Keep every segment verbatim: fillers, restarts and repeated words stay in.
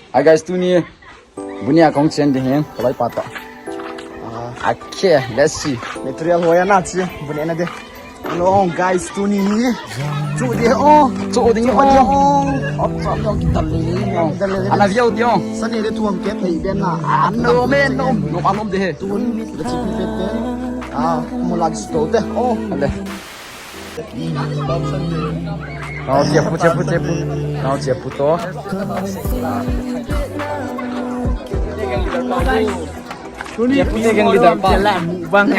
Hi guys, tuni bu neh a kahung chen ding ahin, kaloi pa toh. Ah, okay, let's see. Material hoiya na chi, bu neh na ding. Hello guys, tuni hi. Chu ding o. Chu ding o. Chu ding o. Op, op, op, kital le. Kital le. Ana view ding o. Sa neh ding tuam ke thei ben na. Ano me no. No pa nom ding he. Tun, da chi pi pe pe. Ah, mo lag sto te. O, ale. Nao chepu, chepu, chepu. Nao chepu toh. Chepu te gang leader pa. Bang.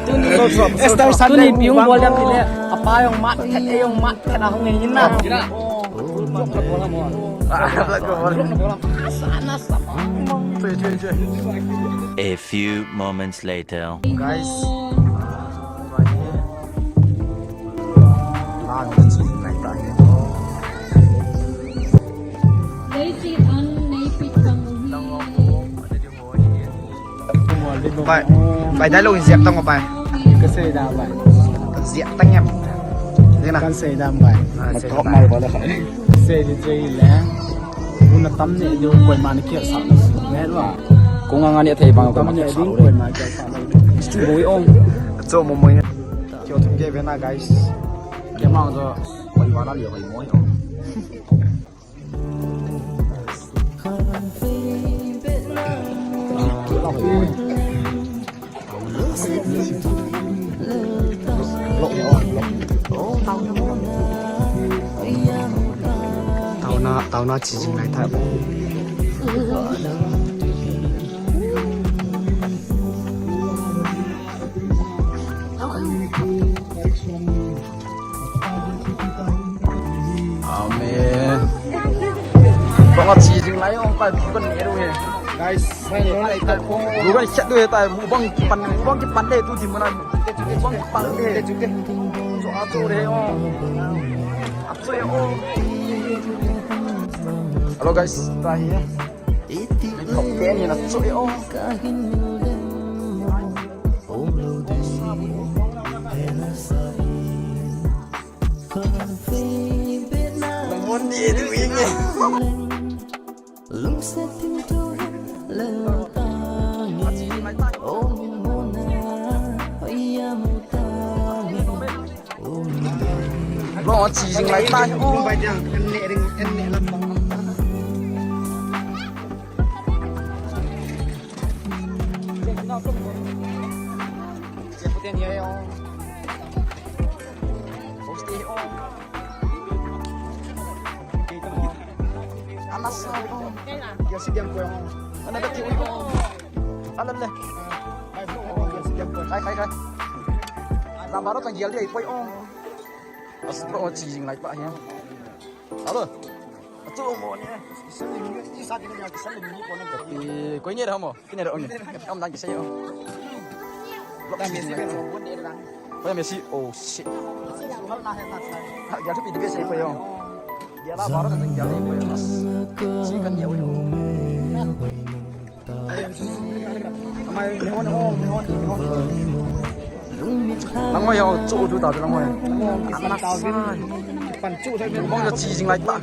Tuni, Easter Sunday tuni piung bol jam tile. Apa jong mat khat, ei jong mat khat ahung hin na. A few moments later. Guys. Bai, bai, dai lo in ziak tang o bai. Ka sei da bai. Ziak tang em. Ding na. Kan sei da bai. Ah, sei da bai. Sei di sei le. Una tam ne di koima ni kia sa. Ne lo. Kung anga ni thei bang tam ne di koima kia sa. Stu boi ong. Cho mo mo. Kyo thum ke vena guys. Ke ma do koima na lio koima ong. Taona, taona chi jing lai ta. Amen. Bang a chi jing lai ong pai bu kan ne ru he. Guys, bu kan chat du he tai, mukbang kipan, mukbang kipan de tu di mana. Mukbang kipan de. Cho a cho de ong. A cho de ong. Hello guys, ta hi. Ni khop pen ni na cho de ong. Lo chi jing lai ta. Ana sa o. Ya si diam ko. Ana da ti o. Ala le. Kai, kai, kai. Lambaro tang yel di ai poi o. As pro chi jing lai pa hiam. Alo. Atu mo ni. Koi ni ra mo. Koi ni ra ong. Am nang kisai ong. Lok si ni. Koi Messi. Oh shit. Ha, ya tu pi de sai koi ong. Ya la bara na ya le koi. Si kan ya oi. Langoi ho chu du ta langoi. Pan chu thai. Bong ya chi jing lai ta.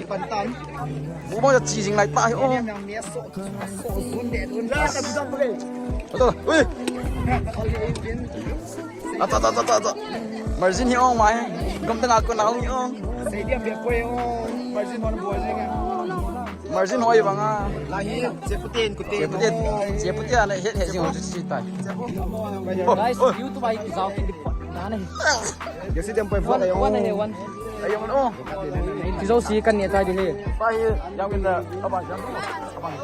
Bong ya chi jing lai ta. Oh. Ui. Ata, ata, ata, ata. Margin hi ong mai. Gam tanga ko na ong hi ong. Margin hoi banga. Lahi, cheputin, kutin. Cheputin, cheputin ana het het jing ho chu si tai. Guys, YouTube ai zau kin di pot na ne. Gasi dem poi pot ai. One, one, one. Ai, one, oh. Ti zo si kan ne tai di le. Pai, yang kin da, abang, yang, abang.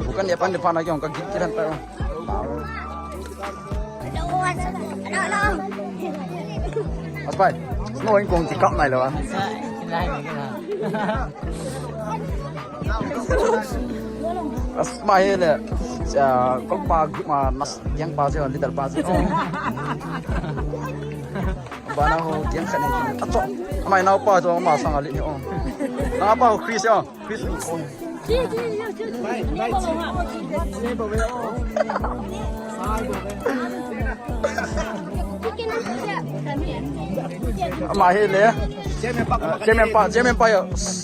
Bukan dia pandai pandai yang kaki kiran tayo. Aspai, no in kong tikap nai lo ah. Aspai le, kong pa group ma nas yang pa je leader pa je. Bana ho yang khat ni. Ato, amai nao pa to ma sang ali ni o. Na pa ho Chris ya. Ama hi le. Chairman pa, chairman pa, chairman pa yo.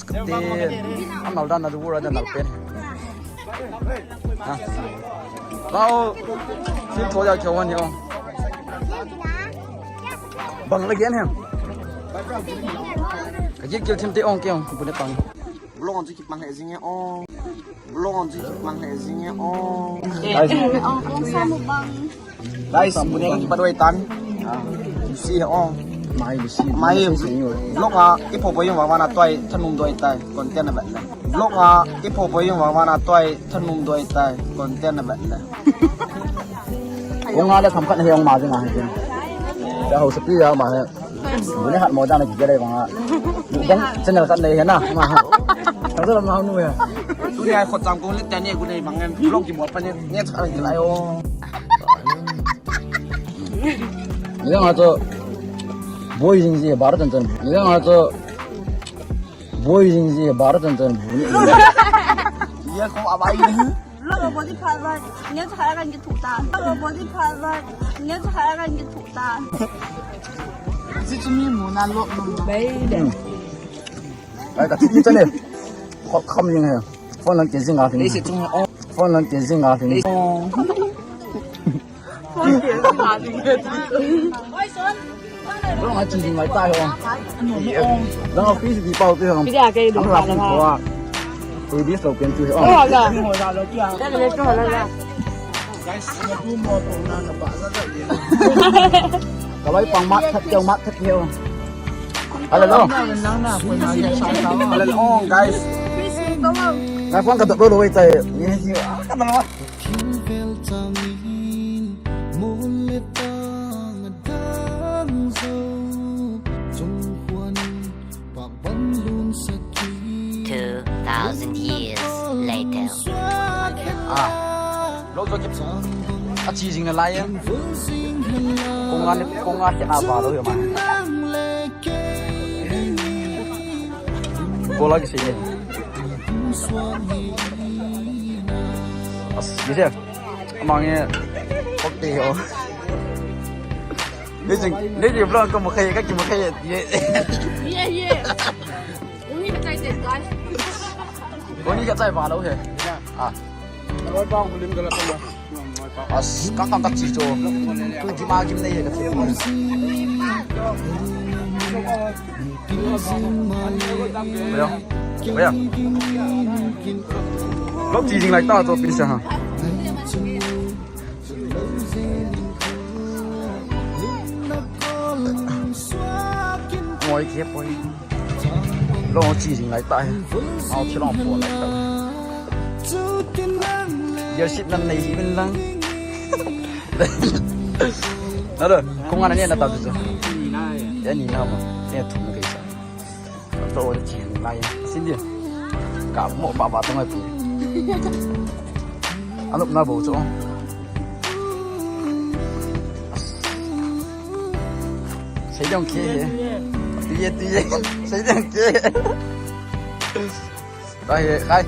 Kati. Amal dan na du ra dan na pen. Ha. Lao. Sim to ya kyo wan yo. Bang le gen hem. Ka jik kil thim te ong ke ong, bu ne pang. Vlog on chu kipan le jing e ong. Vlog on chu kipan le jing e ong. Guys. Ong, ong sa mu bang. Guys, bu ne kipan wai tan. Ah, you see ong. Mai, you see. Mai, vlog a, ipo po yung wa wa na toi, thanum doi tai, content na ba la. Vlog a, ipo po yung wa wa na toi, thanum doi tai, content na ba la. Kong nga le tham khat he ong ma jing a he. Ya ho sapi ya ma he. Bu ne hat mo dan a ki gere kong nga. Dang channel khat nei he na ma ha. Ka so ma nu ya. Tu ya khot jam kong le tan ne ku nei bang ngan. Vlog ki mo pa ne. Ne cha ki lai o. Ni nga to. Boy jing ji bar tan tan. Ni nga to. Boy jing ji bar tan tan. Ye ko abai. Lok body part ba, nge cha ha kan ki thu ta. Lok body part ba, nge cha ha kan ki thu ta. Si chu mi mu na lok nom ba. Bai de. Ai ka ti ta ne. Kham jing he. Phone lan ke jing a. Phone lan ke jing a. Long a chi jing lai tai ho. Long a fish di pau te ho. Pi dia ke du. Ang la pin ko a. Ui di so ken tu ho. Oh, la. Ka lai pang mat khat keu mat khat keu. Ala lo. Ala lo, guys. Guys, phone ka dap lo lo tai. Ni hi ka na. Thil vel changin, mol le tang a dang zo, chungkhuan in pak bang lun saki. Two thousand years later. Ah, lo to kip. A chi jing na lai ya. Kong nga, kong nga ke a ba lo ya ma. Ko la ki se ni. As, ni se. Amang e, pok te ho. Ni jing, ni jing vlog ko mo khai, ka ki mo khai ye. Ye, ye. Uni ka chai te kai. Uni ka chai ba lo he. Ah. Loi bang kulim ka la ka ma. As, ka kang ka chi cho. Ka gim a gim nei he ka chi. Oya, oya. Lok chi jing lai ta to pin sa ha. Ngoi ke poi. Lok chi jing lai ta he. Au chi long po lai ta. Leadership nan nei hi bin lang. Alo, kong ana ne na ta tu. Ya ni na mo. Ne thu na ke sa. Ka to chi lai. Sin dia. Ka mo ba ba to ngai pi. Alo na bo cho. Sei dong ke. Tu ye tu ye. Sei dong ke. Kai, kai.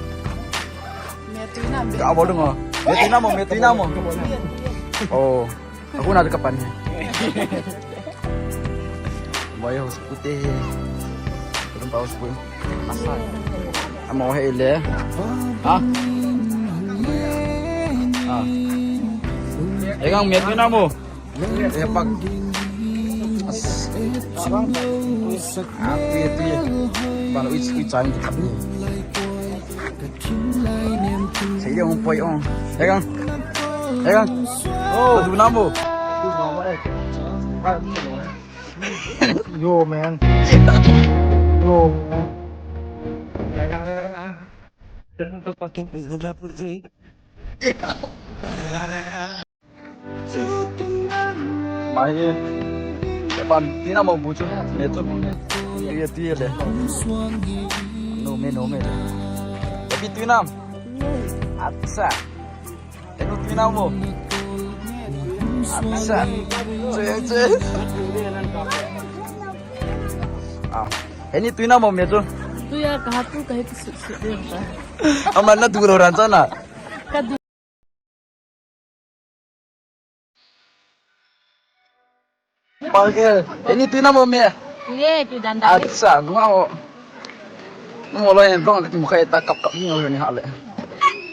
Ka bol dong. Me tu na mo, me tu na mo. Oh, aku na ka pan. Boy, house pute. Belum pa house pun. Asal. Amo he le. Ha? Ha. Egang me tu na mo. Eh, pag. As. Ah, tuye, tuye. Palo ich, ich, chang, ich, chang. Sei dong poi ong. Egang. Egang. Oh, du na mo. Yo, man. Yo, man. Mai. Pan, tina mo buchu. Me tu. Ye tu ye le. No me, no me. Tapi tu nam. Acha. Enu tu nam mo. Acha. Che, che. Ah. Eni tu nam mo me tu. Tu ya kaha tu kahe tu su su de ta. Ama na du lo ran cha na. Ka du. Pake, ini tui nam mo me? Ye, tui dan dan. Acha, gua ho. Mo lo en dong ka mu khai ta kap kap ni ho ni ha le.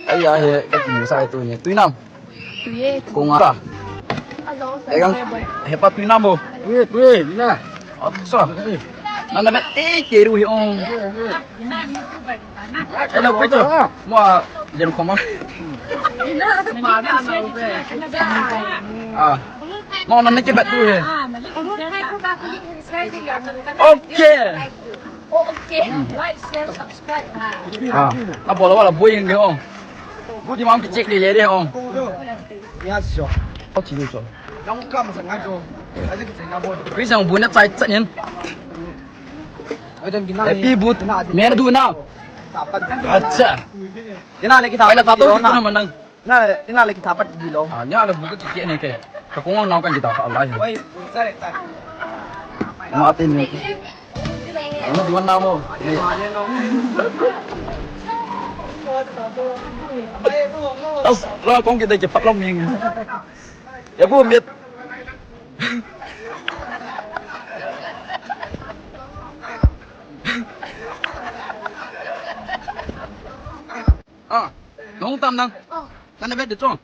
Ai ya he, ka mu sai tu ni. Tui nam. Tui ye. Ko nga ta. Alo. E gang, he pa tui nam mo. Tui, tui, na. Acha. Na na be, e, ke ru hi ong. Hello, Peter. Mo, jem ko ma. Ah. Mo, na ne ke bat tu he. Okay. Okay. Like, share, subscribe. Ah. Na bola wala boy nge ho. Budi mam ki check le le ho. Yes, sir. Achi du so. Long kam sa ngai jo. Aji ki na bo. Pi sang bu na chai chan yin. Happy boot. Mer du na. Acha. Ina le kita. Pala ta to na manang. Na, ina le kita pat di lo. Ah, nya le bu ka ki ne ke. Ka kong nau kan kita ka Allah. Oi, sare ta. Ma te ne. Ano duan na mo. As, la kong kita ke pat lo ming. Ya bu mit. Ah, nong tam nang. Kana bet de chong.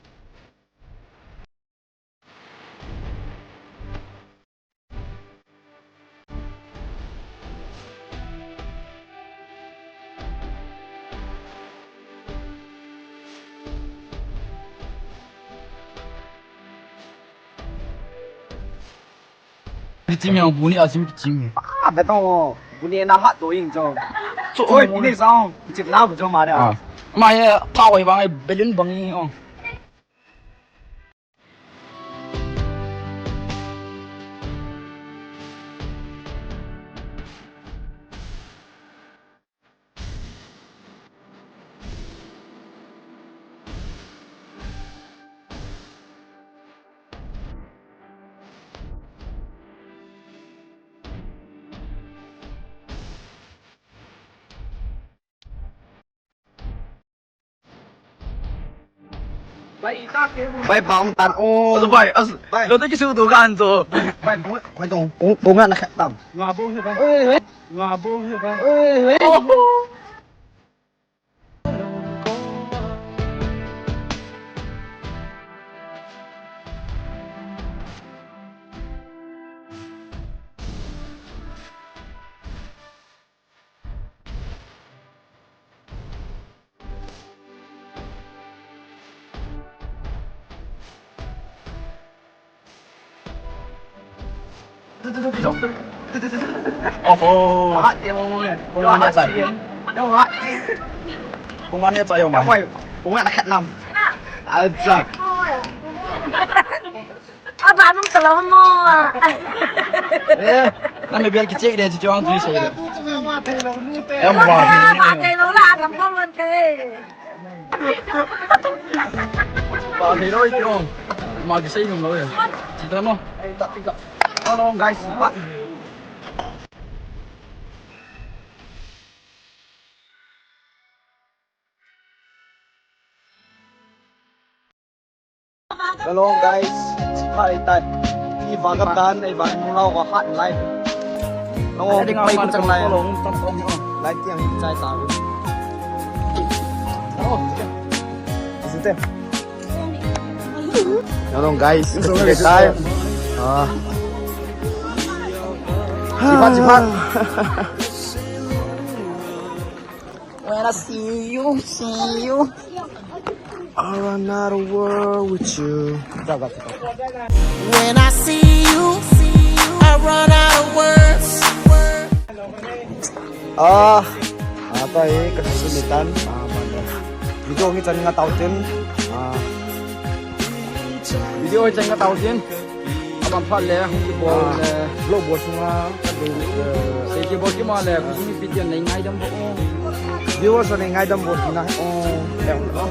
Kichim yang bu ni asim kichim. Ah, betul. Bu ni na hat to ing jo. So, oi, bu ni sao. Kichim na bu jo ma da. Ah. Ma ye, pa oi bang, balloon bang ni, oh. Bai, bang tan o. Bai, as, bai. Lo te kisu tu kan to. Bai, bai, bai, tong, tong, tong na khat tam. Nga bo he, bai. Oi, oi. Nga bo he, bai. Oi, oi. Oho. Kung ano sa iyo, man. Kung ano sa iyo, man. Kung ano sa iyo, man. Alsa. Aba, nung talo mo. Eh, nami biar kecil deh, cucu orang tulis saya. Em, wah. Ba, thei loi, tio. Ma, kisai nung loi. Sita mo. Hello, guys. Hello guys, hi tan. I va ka tan, i va mu lau ka hat live. Long pai ku chang lai. Live tiang hi chai ta. Hello guys, hi tai. Ah. Jipat, jipat. When I see you, see you. I run out of world with you. When I see you, I run out of words. Ah, ata e, kasi sulitan. Ah, video hi chan nga tau tin. Ah. Video hi chan nga tau tin. Aban phat le, hung kibol le. Vlog bol sunga, eh, sei kibol kima le, kusung ipi ti nei ngaidam bol. Viewers nei ngaidam bol na. Oh, eh, oh.